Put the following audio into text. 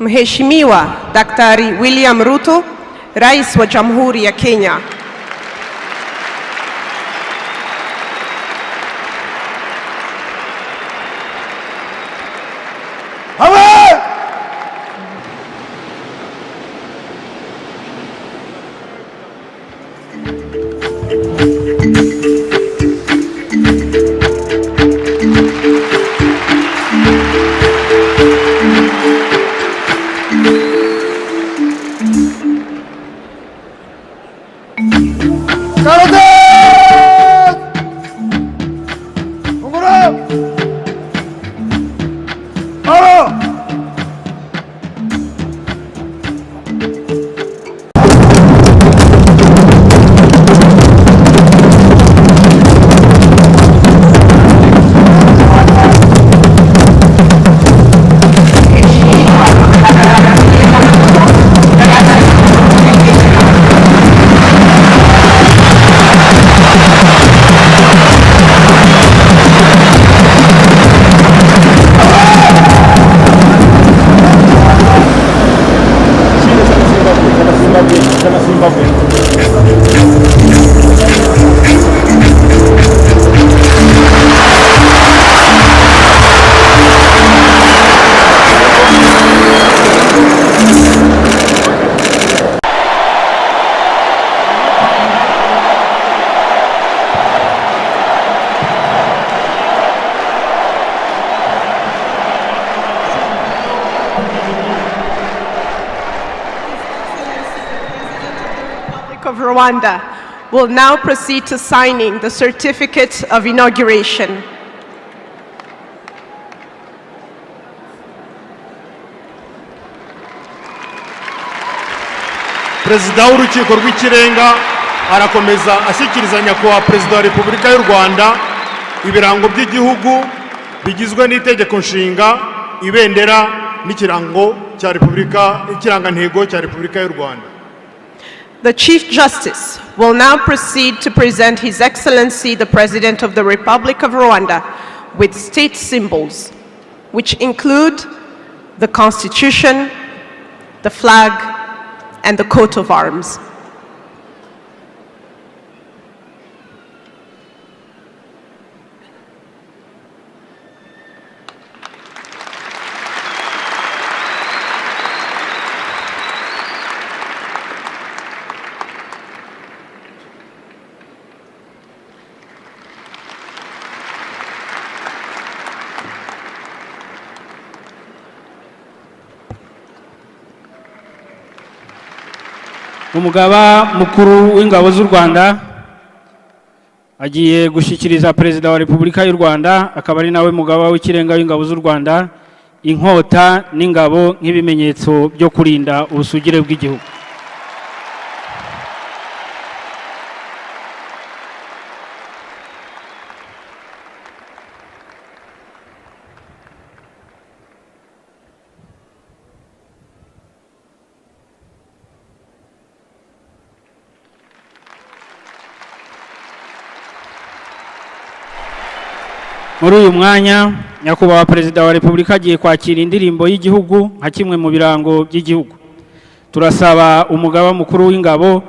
Mheshimiwa Daktari William Ruto, Rais wa Jamhuri ya Kenya. Hamwe! Karate! Ungura! Aro! Republic of Rwanda will now proceed to signing the certificate of inauguration. Perezida w'Urukiko rw'Ikirenga arakomeza ashyikiriza Nyakubahwa Perezida wa Repubulika y'u Rwanda ibirango by'igihugu bigizwe n'Itegeko Nshinga, ibendera n'ikirango cya Repubulika, ikirangantego cya Repubulika y'u Rwanda. The Chief Justice will now proceed to present His Excellency the President of the Republic of Rwanda with state symbols, which include the Constitution, the flag, and the coat of arms. Umugaba mukuru w'Ingabo z'u Rwanda agiye gushyikiriza Perezida wa Repubulika y'u Rwanda, akaba ari nawe mugaba w'Ikirenga w'Ingabo z'u Rwanda, inkota n'ingabo nk'ibimenyetso byo kurinda ubusugire bw'igihugu. Muri uyu mwanya, Nyakubahwa Perezida wa Repubulika agiye kwakira indirimbo y'igihugu nka kimwe mu birango by'igihugu. Turasaba umugaba mukuru w'ingabo